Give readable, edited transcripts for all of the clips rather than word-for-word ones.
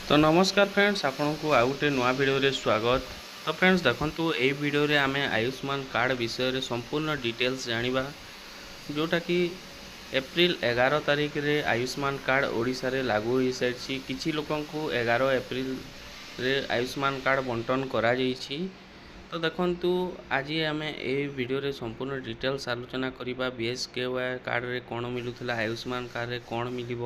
ତ ନମସ୍କାର ଫ୍ରେଣ୍ଡସ୍, ଆପଣଙ୍କୁ ଆଉ ଗୋଟେ ନୂଆ ଭିଡ଼ିଓରେ ସ୍ୱାଗତ। ତ ଫ୍ରେଣ୍ଡସ୍, ଦେଖନ୍ତୁ, ଏଇ ଭିଡ଼ିଓରେ ଆମେ ଆୟୁଷ୍ମାନ କାର୍ଡ଼ ବିଷୟରେ ସମ୍ପୂର୍ଣ୍ଣ ଡିଟେଲ୍ସ ଜାଣିବା, ଯେଉଁଟାକି ଏପ୍ରିଲ 11 ତାରିଖରେ ଆୟୁଷ୍ମାନ କାର୍ଡ଼ ଓଡ଼ିଶାରେ ଲାଗୁ ହୋଇସାରିଛି। କିଛି ଲୋକଙ୍କୁ 11 ଏପ୍ରିଲରେ ଆୟୁଷ୍ମାନ କାର୍ଡ଼ ବଣ୍ଟନ କରାଯାଇଛି। ତ ଦେଖନ୍ତୁ, ଆଜି ଆମେ ଏଇ ଭିଡ଼ିଓରେ ସମ୍ପୂର୍ଣ୍ଣ ଡିଟେଲ୍ସ ଆଲୋଚନା କରିବା। ବିଏସ୍କେୱାଇ କାର୍ଡ଼ରେ କ'ଣ ମିଳୁଥିଲା, ଆୟୁଷ୍ମାନ କାର୍ଡ଼ରେ କ'ଣ ମିଳିବ,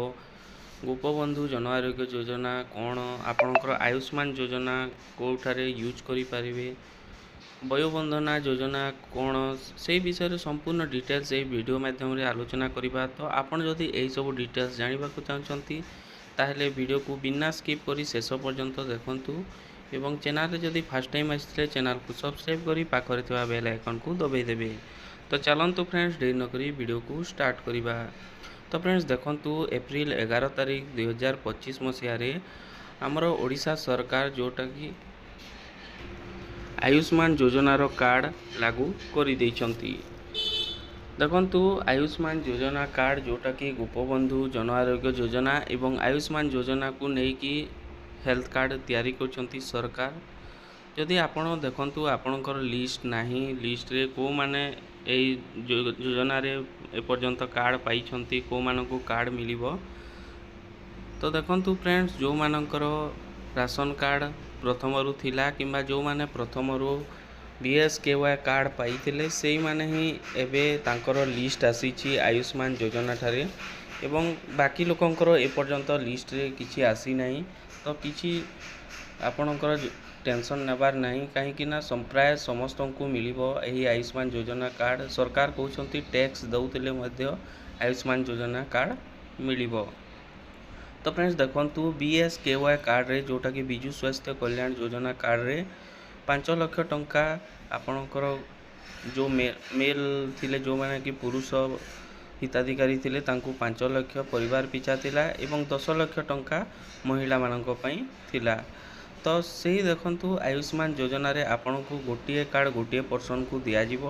ଗୋପବନ୍ଧୁ ଜନ ଆରୋଗ୍ୟ ଯୋଜନା କ'ଣ, ଆପଣଙ୍କର ଆୟୁଷ୍ମାନ ଯୋଜନା କେଉଁଠାରେ ୟୁଜ୍ କରିପାରିବେ, ବୟୋବନ୍ଧନା ଯୋଜନା କ'ଣ, ସେଇ ବିଷୟରେ ସମ୍ପୂର୍ଣ୍ଣ ଡିଟେଲ୍ସ ଏଇ ଭିଡ଼ିଓ ମାଧ୍ୟମରେ ଆଲୋଚନା କରିବା। ତ ଆପଣ ଯଦି ଏହିସବୁ ଡିଟେଲ୍ସ ଜାଣିବାକୁ ଚାହୁଁଛନ୍ତି, ତାହେଲେ ଭିଡ଼ିଓକୁ ବିନା ସ୍କିପ୍ କରି ଶେଷ ପର୍ଯ୍ୟନ୍ତ ଦେଖନ୍ତୁ ଏବଂ ଚ୍ୟାନେଲରେ ଯଦି ଫାର୍ଷ୍ଟ ଟାଇମ୍ ଆସିଥିଲେ, ଚ୍ୟାନେଲକୁ ସବସ୍କ୍ରାଇବ୍ କରି ପାଖରେ ଥିବା ବେଲ୍ ଆଇକନ୍କୁ ଦବାଇ ଦେବେ। ତ ଚାଲନ୍ତୁ ଫ୍ରେଣ୍ଡସ୍, ଡେରି ନକରି ଭିଡ଼ିଓକୁ ଷ୍ଟାର୍ଟ କରିବା। ତ ଫ୍ରେଣ୍ଡସ୍, ଦେଖନ୍ତୁ, ଏପ୍ରିଲ 11 ତାରିଖ 2025 ମସିହାରେ ଆମର ଓଡ଼ିଶା ସରକାର ଯେଉଁଟାକି ଆୟୁଷ୍ମାନ ଯୋଜନାର କାର୍ଡ଼ ଲାଗୁ କରିଦେଇଛନ୍ତି। ଦେଖନ୍ତୁ, ଆୟୁଷ୍ମାନ ଯୋଜନା କାର୍ଡ଼, ଯେଉଁଟାକି ଗୋପବନ୍ଧୁ ଜନ ଆରୋଗ୍ୟ ଯୋଜନା ଏବଂ ଆୟୁଷ୍ମାନ ଯୋଜନାକୁ ନେଇକି ହେଲ୍ଥ କାର୍ଡ଼ ତିଆରି କରୁଛନ୍ତି ସରକାର। ଯଦି ଆପଣ ଦେଖନ୍ତୁ, ଆପଣଙ୍କର ଲିଷ୍ଟ ନାହିଁ, ଲିଷ୍ଟରେ କେଉଁମାନେ ଏଇ ଯୋଜନାରେ ଏପର୍ଯ୍ୟନ୍ତ କାର୍ଡ଼ ପାଇଛନ୍ତି, କେଉଁମାନଙ୍କୁ କାର୍ଡ଼ ମିଳିବ। ତ ଦେଖନ୍ତୁ ଫ୍ରେଣ୍ଡସ୍, ଯେଉଁମାନଙ୍କର ରାସନ କାର୍ଡ଼ ପ୍ରଥମରୁ ଥିଲା କିମ୍ବା ଯେଉଁମାନେ ପ୍ରଥମରୁ ବିଏସ୍କେୱାଇ କାର୍ଡ଼ ପାଇଥିଲେ, ସେଇମାନେ ହିଁ ଏବେ ତାଙ୍କର ଲିଷ୍ଟ ଆସିଛି ଆୟୁଷ୍ମାନ ଯୋଜନା ଠାରେ ଏବଂ ବାକି ଲୋକଙ୍କର ଏପର୍ଯ୍ୟନ୍ତ ଲିଷ୍ଟରେ କିଛି ଆସିନାହିଁ। ତ କିଛି ଆପଣଙ୍କର ଟେନସନ୍ ନେବାର ନାହିଁ, କାହିଁକି ନା ପ୍ରାୟ ସମସ୍ତଙ୍କୁ ମିଳିବ ଏହି ଆୟୁଷ୍ମାନ ଯୋଜନା କାର୍ଡ଼। ସରକାର କହୁଛନ୍ତି, ଟ୍ୟାକ୍ସ ଦେଉଥିଲେ ମଧ୍ୟ ଆୟୁଷ୍ମାନ ଯୋଜନା କାର୍ଡ଼ ମିଳିବ। ତ ଫ୍ରେଣ୍ଡସ୍, ଦେଖନ୍ତୁ, ବିଏସ୍କେୱାଇ କାର୍ଡ଼ରେ, ଯେଉଁଟାକି ବିଜୁ ସ୍ୱାସ୍ଥ୍ୟ କଲ୍ୟାଣ ଯୋଜନା କାର୍ଡ଼ରେ 5 ଲକ୍ଷ ଟଙ୍କା ଆପଣଙ୍କର ଯେଉଁ ମେଲ୍ ଥିଲେ, ଯେଉଁମାନେ କି ପୁରୁଷ ହିତାଧିକାରୀ ଥିଲେ, ତାଙ୍କୁ 5 ଲକ୍ଷ ପରିବାର ପିଛା ଥିଲା ଏବଂ 10 ଲକ୍ଷ ଟଙ୍କା ମହିଳାମାନଙ୍କ ପାଇଁ ଥିଲା। ତ ସେଇ ଦେଖନ୍ତୁ, ଆୟୁଷ୍ମାନ ଯୋଜନାରେ ଆପଣଙ୍କୁ ଗୋଟିଏ କାର୍ଡ଼ ଗୋଟିଏ ପର୍ସନକୁ ଦିଆଯିବ।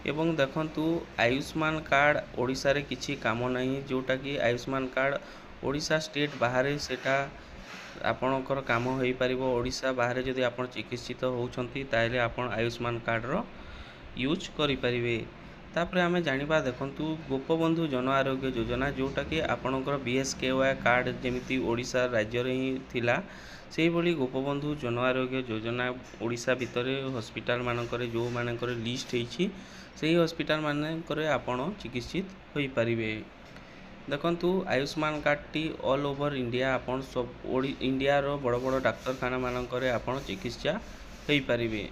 ଏବଂ ଦେଖନ୍ତୁ, ଆୟୁଷ୍ମାନ କାର୍ଡ଼ ଓଡ଼ିଶାରେ କିଛି କାମ ନାହିଁ। ଯେଉଁଟାକି ଆୟୁଷ୍ମାନ କାର୍ଡ଼ ଓଡ଼ିଶା ଷ୍ଟେଟ୍ ବାହାରେ ସେଇଟା ଆପଣଙ୍କର କାମ ହୋଇପାରିବ। ଓଡ଼ିଶା ବାହାରେ ଯଦି ଆପଣ ଚିକିତ୍ସିତ ହେଉଛନ୍ତି, ତାହେଲେ ଆପଣ ଆୟୁଷ୍ମାନ କାର୍ଡ଼ର ୟୁଜ୍ କରିପାରିବେ। ତାପରେ ଆମେ ଜାଣିବା, ଦେଖନ୍ତୁ, ଗୋପବନ୍ଧୁ ଜନ ଆରୋଗ୍ୟ ଯୋଜନା, ଯେଉଁଟାକି ଆପଣଙ୍କର ବିଏସ୍କେୱାଇ କାର୍ଡ଼ ଯେମିତି ଓଡ଼ିଶା ରାଜ୍ୟରେ ହିଁ ଥିଲା, ସେଇଭଳି ଗୋପବନ୍ଧୁ ଜନ ଆରୋଗ୍ୟ ଯୋଜନା ଓଡ଼ିଶା ଭିତରେ ହସ୍ପିଟାଲ ମାନଙ୍କରେ ଯେଉଁମାନଙ୍କର ଲିଷ୍ଟ ହେଇଛି, ସେଇ ହସ୍ପିଟାଲ ମାନଙ୍କରେ ଆପଣ ଚିକିତ୍ସିତ ହୋଇପାରିବେ। ଦେଖନ୍ତୁ, ଆୟୁଷ୍ମାନ କାର୍ଡ଼ଟି ଅଲ୍ ଓଭର ଇଣ୍ଡିଆ, ଆପଣ ସବୁ ଇଣ୍ଡିଆର ବଡ଼ ବଡ଼ ଡାକ୍ତରଖାନା ମାନଙ୍କରେ ଆପଣ ଚିକିତ୍ସା ହୋଇପାରିବେ।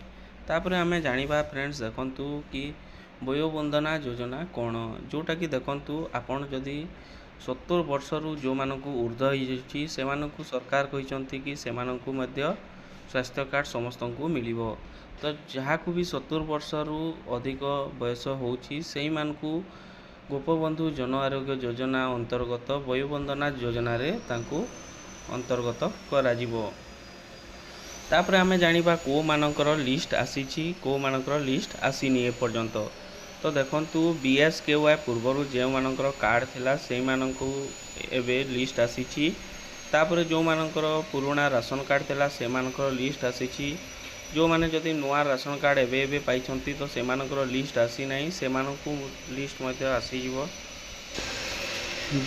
ତାପରେ ଆମେ ଜାଣିବା ଫ୍ରେଣ୍ଡସ୍, ଦେଖନ୍ତୁ କି ବୟୋବନ୍ଦନା ଯୋଜନା କ'ଣ, ଯେଉଁଟାକି ଦେଖନ୍ତୁ, ଆପଣ ଯଦି 70 ବର୍ଷରୁ ଯେଉଁମାନଙ୍କୁ ଉର୍ଦ୍ଧ୍ୱ ହେଇଯାଉଛି, ସେମାନଙ୍କୁ ସରକାର କହିଛନ୍ତି କି ସେମାନଙ୍କୁ ମଧ୍ୟ ସ୍ୱାସ୍ଥ୍ୟ କାର୍ଡ଼ ସମସ୍ତଙ୍କୁ ମିଳିବ। ତ ଯାହାକୁ ବି 70 ବର୍ଷରୁ ଅଧିକ ବୟସ ହେଉଛି, ସେଇମାନଙ୍କୁ ଗୋପବନ୍ଧୁ ଜନ ଆରୋଗ୍ୟ ଯୋଜନା ଅନ୍ତର୍ଗତ ବୟୋବନ୍ଦନା ଯୋଜନାରେ ତାଙ୍କୁ ଅନ୍ତର୍ଗତ କରାଯିବ। ତାପରେ ଆମେ ଜାଣିବା କେଉଁମାନଙ୍କର ଲିଷ୍ଟ ଆସିଛି, କେଉଁମାନଙ୍କର ଲିଷ୍ଟ ଆସିନି ଏପର୍ଯ୍ୟନ୍ତ। ତ ଦେଖନ୍ତୁ, ବିଏସ୍କେୱାଇ ପୂର୍ବରୁ ଯେଉଁମାନଙ୍କର କାର୍ଡ଼ ଥିଲା, ସେଇମାନଙ୍କୁ ଏବେ ଲିଷ୍ଟ ଆସିଛି। ତାପରେ ଯେଉଁମାନଙ୍କର ପୁରୁଣା ରାସନ କାର୍ଡ଼ ଥିଲା, ସେମାନଙ୍କର ଲିଷ୍ଟ ଆସିଛି। ଯେଉଁମାନେ ଯଦି ନୂଆ ରାସନ କାର୍ଡ଼ ଏବେ ଏବେ ପାଇଛନ୍ତି, ତ ସେମାନଙ୍କର ଲିଷ୍ଟ ଆସିନାହିଁ, ସେମାନଙ୍କୁ ଲିଷ୍ଟ ମଧ୍ୟ ଆସିଯିବ।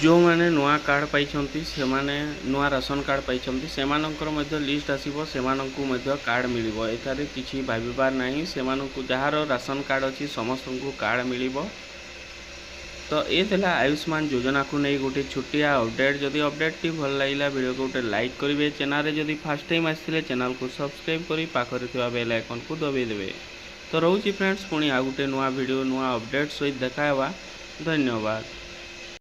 ଯେଉଁମାନେ ନୂଆ କାର୍ଡ଼ ପାଇଛନ୍ତି, ସେମାନେ ନୂଆ ରାସନ କାର୍ଡ଼ ପାଇଛନ୍ତି, ସେମାନଙ୍କର ମଧ୍ୟ ଲିଷ୍ଟ ଆସିବ, ସେମାନଙ୍କୁ ମଧ୍ୟ କାର୍ଡ଼ ମିଳିବ। ଏଠାରେ କିଛି ଭାବିବାର ନାହିଁ। ସେମାନଙ୍କୁ ଯାହାର ରାସନ କାର୍ଡ଼ ଅଛି, ସମସ୍ତଙ୍କୁ କାର୍ଡ଼ ମିଳିବ। ତ ଏ ଥିଲା ଆୟୁଷ୍ମାନ ଯୋଜନାକୁ ନେଇ ଗୋଟେ ଛୋଟିଆ ଅପଡ଼େଟ୍। ଯଦି ଅପଡ଼େଟ୍ଟି ଭଲ ଲାଗିଲା, ଭିଡ଼ିଓକୁ ଗୋଟେ ଲାଇକ୍ କରିବେ। ଚ୍ୟାନେଲରେ ଯଦି ଫାର୍ଷ୍ଟ ଟାଇମ୍ ଆସିଥିଲେ, ଚ୍ୟାନେଲକୁ ସବସ୍କ୍ରାଇବ୍ କରି ପାଖରେ ଥିବା ବେଲ୍ ଆଇକନ୍କୁ ଦବାଇ ଦେବେ। ତ ରହୁଛି ଫ୍ରେଣ୍ଡସ୍, ପୁଣି ଆଉ ଗୋଟେ ନୂଆ ଭିଡ଼ିଓ, ନୂଆ ଅପଡ଼େଟ୍ ସହିତ ଦେଖା ହେବା। ଧନ୍ୟବାଦ।